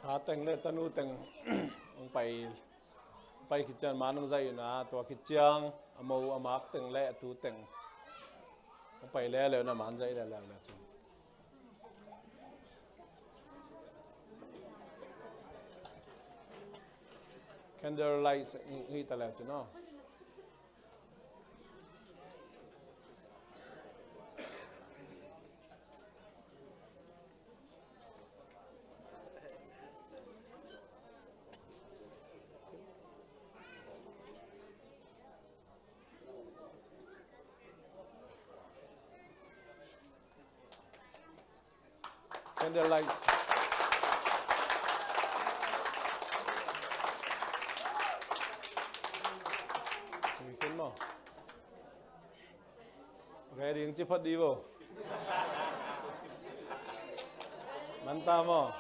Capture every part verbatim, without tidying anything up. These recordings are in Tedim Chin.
Tateng le tanuteng hong pai, hong pai khit ciang man hong zaih un a, tua khit ciang a mo a makteng le a tuteng hong pai leuleu na, man zaih leuleu le cun. Candle light hi ta leu cun aw. Candle lights. Weekend maw? Ready, ang cipat di bo. Manta maw?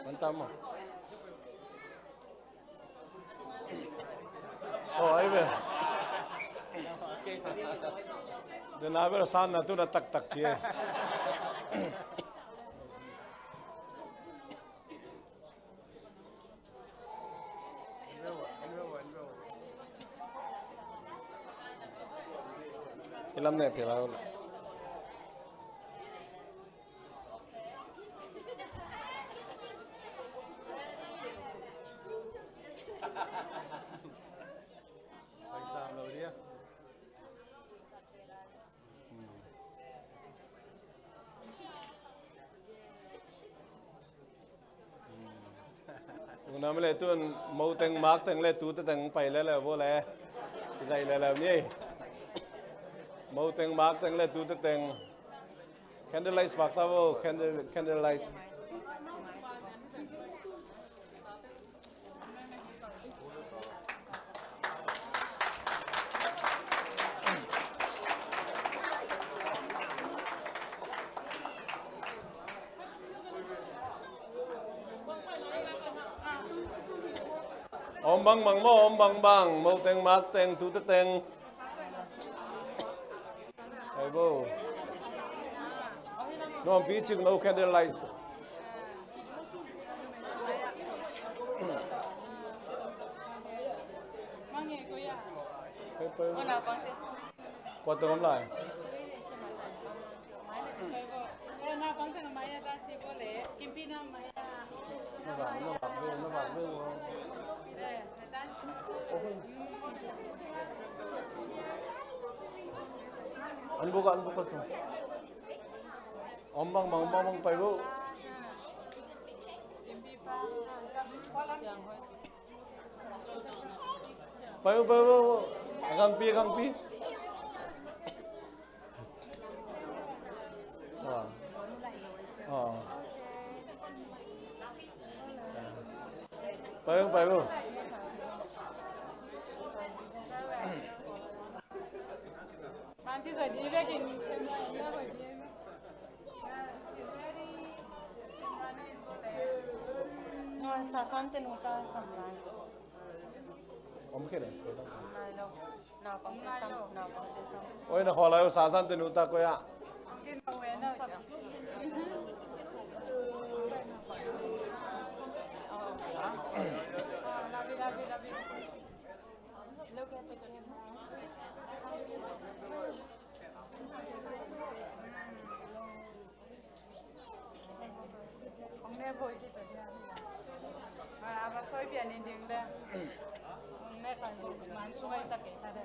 Manta maw? Oh, ai ve. Dena bel san na tu na taktak ci e. Ilam ne pila. Unam le tun moteng makteng le tuteteng pai le le bo le. Zai le le ni. Moteng makteng le tuteteng. Candlelight vak ta bo, candle, candlelight. Om bangbang maw, om bangbang, moteng makteng tuteteng. Hei bo. Nuampi cik no candlelight. Hei, hei. Kua teng om lai? Na vak, na vak ve, na vak ve. An buk, an buk ka sung. Om bang, bang, bang, bang, pai bo. Pai bo, pai bo. A gangpi, a gangpi. Ah. Ah. Pai bo, pai bo. Sasante nuta samlai. Om khe le. Nai lo. Naupang te sam, naupang te sam. Oi, na khaw lai uh, sasante nuta koi ah. Ong ne voi ki pe dia. A, a va soi pian in ding de. Ong ne kan man sungai ta ke ta de.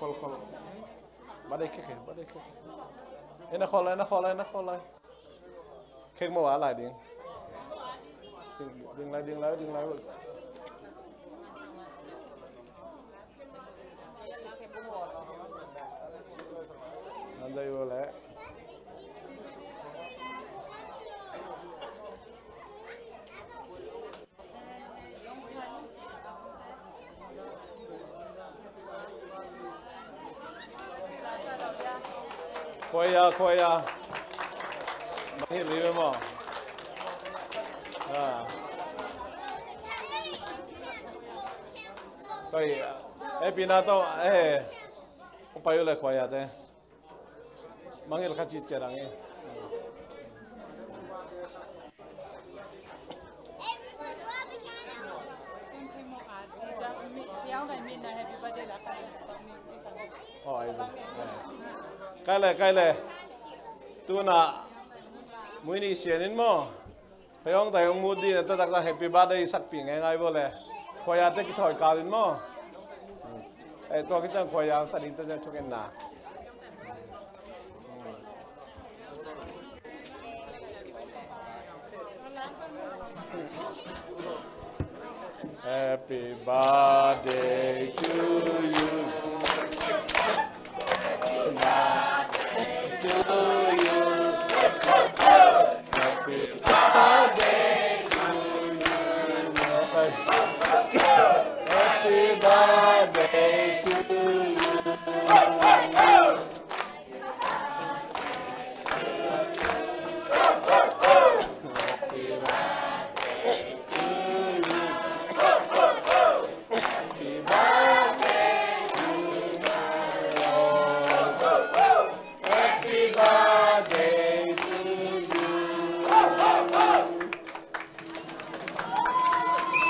Khol, khol. Ba dei khek, ba dei khek. Ena khol, ena khol, ena khol lai. Khek mo a lai ding. Ding, ding lai, ding lai, ding lai. Nan zai bo le. Khua ya, khua ya. Mangngilh hi ve maw. Ah. Toi, eh, pina to, eh. Upai u le khua ya te. Mangngilh kha ci ciat ang e. Kai le, kai le. Tuna mui nih sian in maw? Hei hong tai hong mut dih na, tua taksa happy birthday sakpih ngeingai bo le. Khua ya te kithawi kal in maw? Eh, tua kiciang khua ya sa ding te ciang thukhen na. Happy birthday to you. Happy birthday to you. Happy birthday to you. Happy birthday to you.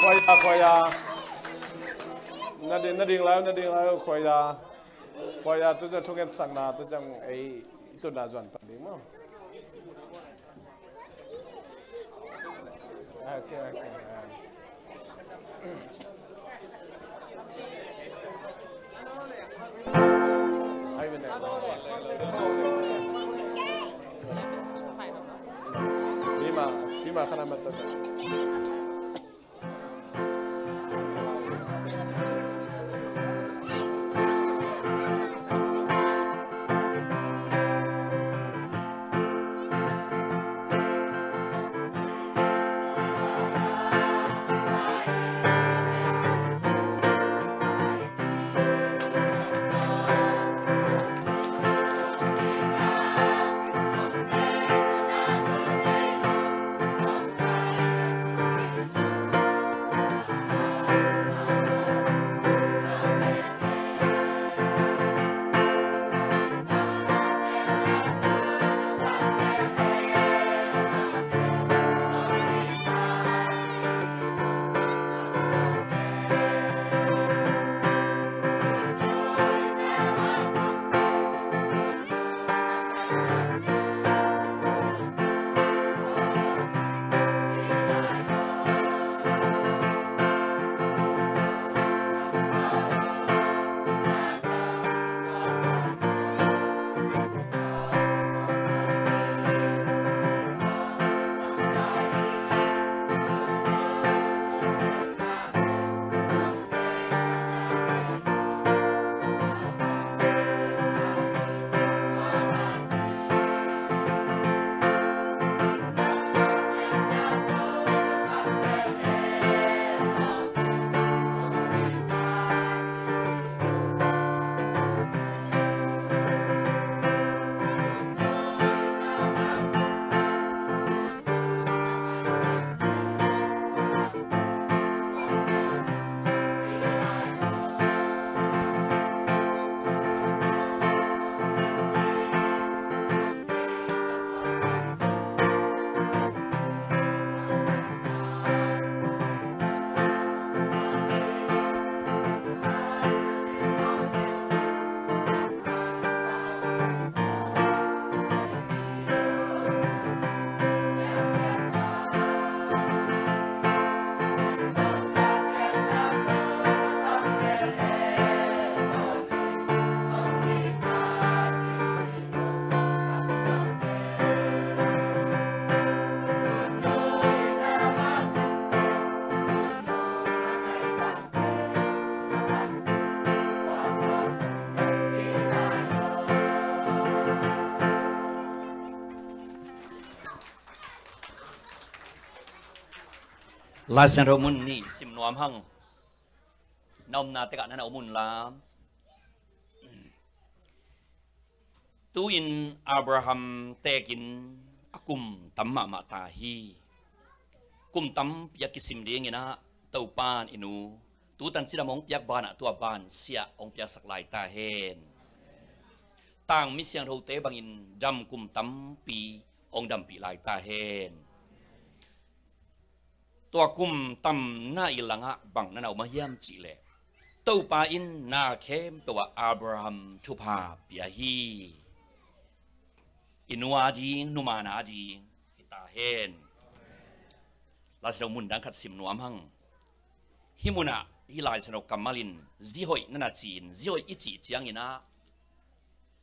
Khua ya, khua ya. Na ding, na ding lai, na ding lai, khua ya. Khua ya, tu ciang thunget sakna, tu ciang ei, tu na zuan pan ding maw. Okay, okay. Ai, bine. Bima, bima kana mata. Laisiangtho mun nih sim nuam hang. Na omna tekah na na om un la. Tu-in Abraham tekin a kum tam mahmah ta hi. Kum tampi a kisim dingin ah Topan i nu tutan cidam hong piak banah tua ban siah hong piaksak lai ta hen. Tang mi siangthote bangin dam kum tampi hong dampih lai ta hen. Tua kum tamna i langah bang na na om a hiam cihleh, Topa in na khempeuh ah Abraham thupha pia hi. I nu ading, numan ading hi ta hen. Laisiangtho mun dang khat sim nuam hang. Hih munah hih Laisiangtho kammal in zihoih na na ci-in, zihoih i cih ciangin ah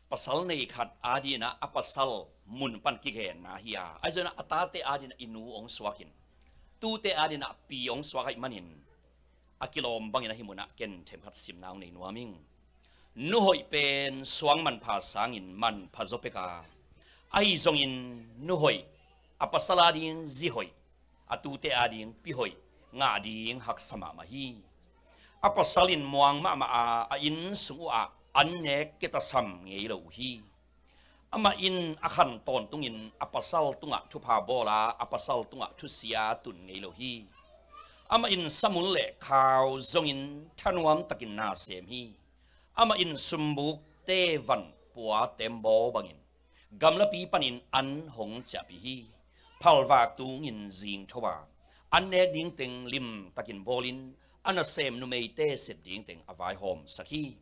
pasal nei khat adingin ah a pasal mun pan kigenna hi a, ahi zongin ah a tate adingin ah i nu hong suakin, tute adingin ah pi hong suak ahih manin a kilawm bangin ah hih munah ken themkhat simna hong nei nuam ing. Nu hoih pen suang manpha sangin manpha zaw pek a, ahi zongin nu hoih, a pasal ading zi hoih, a tute ading pi hoih ngah ding haksa mahmah hi. A pasal in muang mahmah a, a inn sung uhah an nek kitasam ngei lo uh hi. Amah in a khan tawntungin a pasal tungah thupha bawl a, a pasal tungah thusia tun ngei lo hi. Amah in samun le khau zongin thanuam takin na sem hi. Amah in sumbukte van pua tembaw bangin gamlapi panin an hong ciahpih hi. Phalvak tungin zingtho a, an nek ding teng limtakin bawlin a nasem numeite sep ding teng a vaihawmsak hi.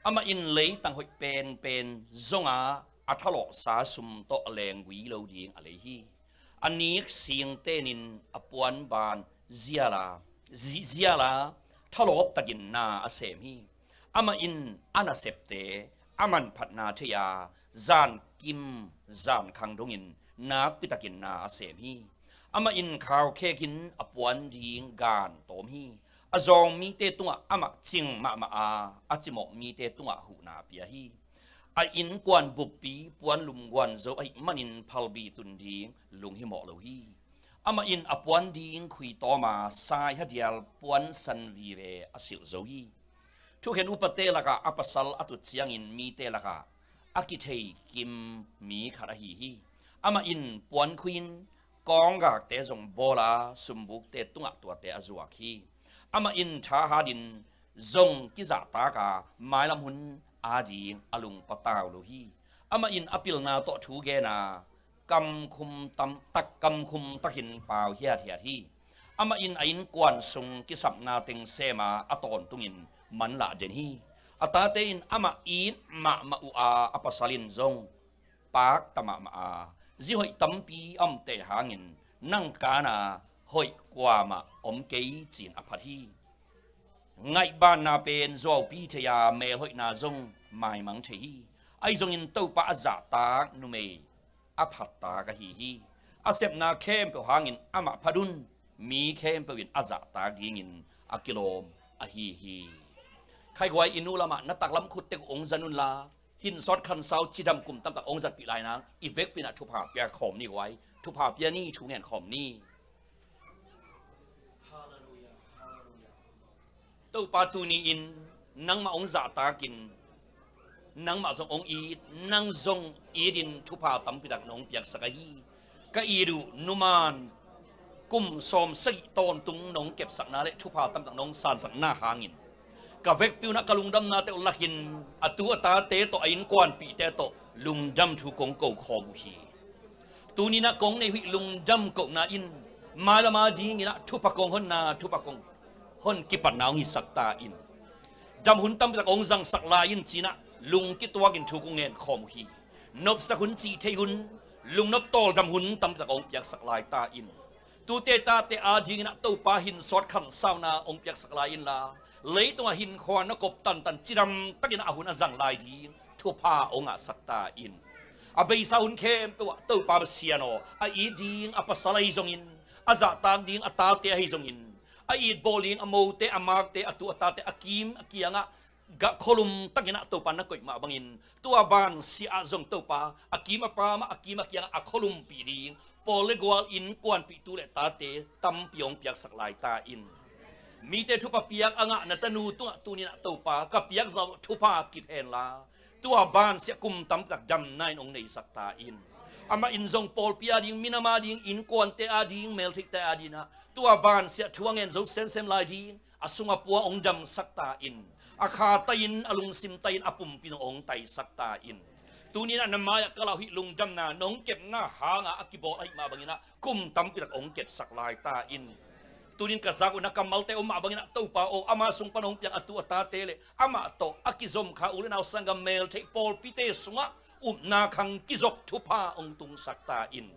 Amah in leitang hoih penpen zonga a thalawhsa sum tawh a lenggui lo ding a lei hi. A nik singtenin a puanban ziala, zi-, ziala thalawp takin na a sem hi. Amah in a nasepte a manphatna thei a, zankim zankhang dongin nakpi takin na a sem hi. Amah in khaukhekin a puan ding gan tawm hi. A zawng mite tungah amah cing mahmah a, a cimawh mite tungah huhna pia hi. A innkuan buppi puan lumguan zo ahih manin phalbi tun ding lunghimawh lo hi. Amah in a puan ding khui tawm a, saihadial puan san vive a silh zo hi. Thukhen upate lakah a pasal a tut ciangin mite lakah a kithei kim mi khat ahi hi. Amah in puan khuiin kawnggakte zong bawl a, sumbukte tungah tuate a zuak hi. Amah in thahatin zong kizahtak a, mailam hun ading a lungpatau lo hi. Amah in a pilna tawh thu gen a, kamkhum tam, tak kamkhum takin pau hiathiat hi. Amah in a innkuan sung kisapna teng sem a, a tawntungin manlah den hi. A tate in amah it mahmah uh a, a pasal in zong pakta mahmah a, zi hoih tampi a omte hangin nang kana hoih kuamah om kei ci-in a phat hi. Ngaihbanna pen zuaupi thei a, melhoihna zong maimang thei hi. Ahi zongin Topa a zahtak numei a phattak ahi hi. A sepna khempeuh hangin amah phat un. Mi khempeuh in a zahtak dingin a kilawm ahi hi. Khaiguai, i nu lamah na taklam khut tek uh hong zan unla, hinsawt khansau cidam kum tamtak hong zatpih lai nang i vekpi-in ah thupha pia khawm ni guai. Thupha pia ni, thu ngen khawm ni. Topa tuni-in nangmah hong zahtakin, nangmah zong hong it, nang zong itin thupha tampi tak nong piaksak ahi. Ka it uh numan kum sawm sagih tawntung nong kepsakna le thupha tampi tak nong sansakna hangin ka vekpi-un ah ka lungdamnate uh lakin a tu a tate tawh, a innkuanpihte tawh lungdam thu kong ko khawm uh hi. Tuni-in ah kong neih uh hih lungdam kohna in mailam a dingin ah thupha kong honna, thupha kong hon kipatna hong hisak ta in. Dam hun tampi tak hong zangsak lai in ci-in ah lungkituakin thu kong ngen khawm uh hi. Nopsak hun, cih theih hun, lungnop tawldam hun tampi tak hong piaksak lai ta in. Tute tate a dingin ah Topa hinsawt khansauna hong piaksak lai inla, leitungah hinkhua na kop tantan cidam takin ah a hun a zang lai ding thupha hong ngahsak ta in. A beisa hun khempeuh ah Topa Pasian aw, a it ding a pasal ahi zongin, a zahtak ding a tate ahi zongin, a it bawl ding a mote, a makte, a tu a tate, a kim a kiangah gah khualum takin ah Topa na koih mah bangin, tua bansiah ah zong Topa a kim a pamah, a kim a kiangah a khualumpih ding pawl le gual, innkuanpihtu le tate tampi hong piaksak lai ta in. Mite thupha piak a ngah na tanu tungah tuni-in ah Topa, ka piakzah uh thupha kip henla, tua bansiah kum tampi tak damna in hong neisak ta in. Amah in zong pawlpi ading, minam ading, innkuante ading, meltheihte ading ah tua bansiah thu a ngen zo semsem lai ding, a sung a pua hong damsak ta in. A kha tai-in, a lungsim tai-in, a pumpi zong hong taisak ta in. Tuni-in ah na mai-ah ka lau hih lungdamna, nong kepna hanga a kibawl ahih mah bangin ah kum tampi tak hong kepsak lai ta in. Tuni-in ka zak uh na kammalte om mah bangin ah Topa aw, ama sung pan hong piang a tu a tate le amah tawh a kizom kha u le nau, sanggam, meltheih, pawlpite sungah upna khang kizop thupha hong tungsak ta in.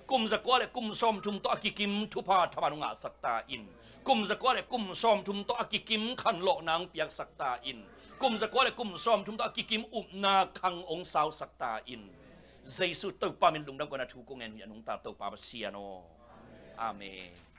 Kum zakua le kum sawmthum tawh a kikim thupha thaman hong ngahsak ta in. Kum zakua le kum sawmthum tawh a kikim khanlawhna hong piaksak ta in. Kum zakua le kum sawmthum tawh a kikim upna khang hong sausak ta in. Jesu Topa min lungdam ko-in ah thu kong ngen uh hi, a nungta Topa Pasian aw. Amen.